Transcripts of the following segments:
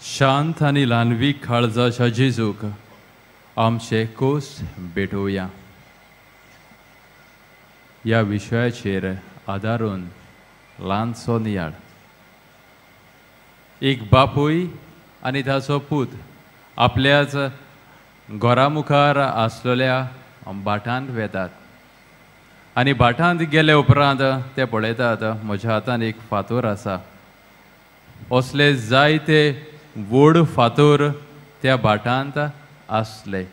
शांत आनी ल्हानवीक काळजाच्या जेजूक आमचे कोस भेटोवया. ह्या विशयाचेर आदारून ल्हानसो नियाळ. एक बापूय आनी ताचो पूत आपल्याच घरा मुखार आसलेल्या भाटांत वेतात आनी भाटांत गेले उपरांत ते पळयतात म्हज्या हातान एक फातोर आसा. असले जायते व्हड फातोर त्या भाटांत आसले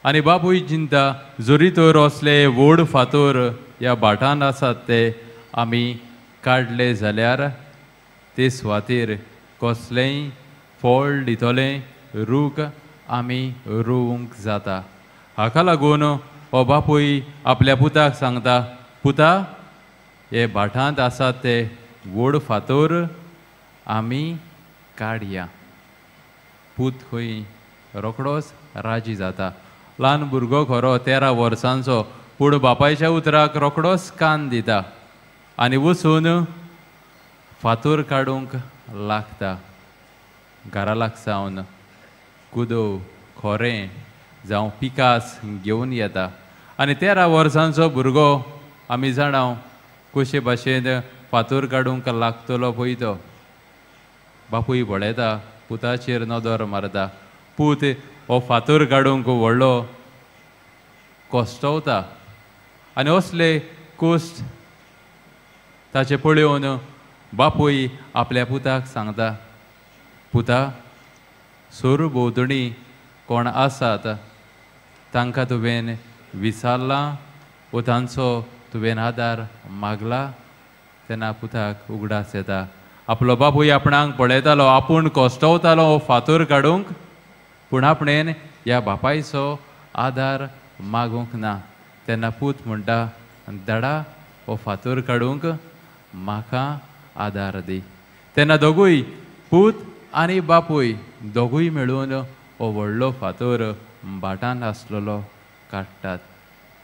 आनी बापूय चिंता जरी तर असले व्हड फातोर ह्या भाटांत आसात ते आमी काडले जाल्यार ते सुवातेर कसलेंय फळ दितलें रूख आमी रोवंक जाता. हाका लागून हो बापूय आपल्या पुताक सांगता, पुता हे भाटांत आसात ते व्हड फातोर आमी काडया. पूत खंय रोखडोच राजी जाता. ल्हान भुरगो खरो 13 वर्सांचो, पूण बापायच्या उतराक रोखडोच कान दिता आनी वचून फातोर काडूंक लागता. घरा लागसावन कुदो खोरें जावं पिकास घेवन येता आनी 13 वर्सांचो भुरगो आमी जाणां कशे भाशेन फातोर काडूंक लागतलो पळय तो. बापूय पळयता, पुताचेर नदर मारता. पूत हो फातोर काडूंक व्हडलो कश्टवता आनी असले कश्ट ताचे पळोवन बापूय आपल्या पुताक सांगता, पुता सोर भोंवतणी कोण आसात तांकां तुवें विचारलां वो तांचो तुवें आदार मागला? तेन्ना पुताक उगडास येता आपलो बापूय आपणाक पळयतालो, आपूण कश्टवतालो हो फातोर काडूंक, पूण आपणेन ह्या बापायचो आदार मागूंक ना. तेन्ना पूत म्हणटा, दाडा हो फातोर काडूंक म्हाका आदार दी. तेन्ना दोगूय पूत आनी बापूय दोगूय मेळून हो व्हडलो फातोर भाटांत आसलेलो काडटात.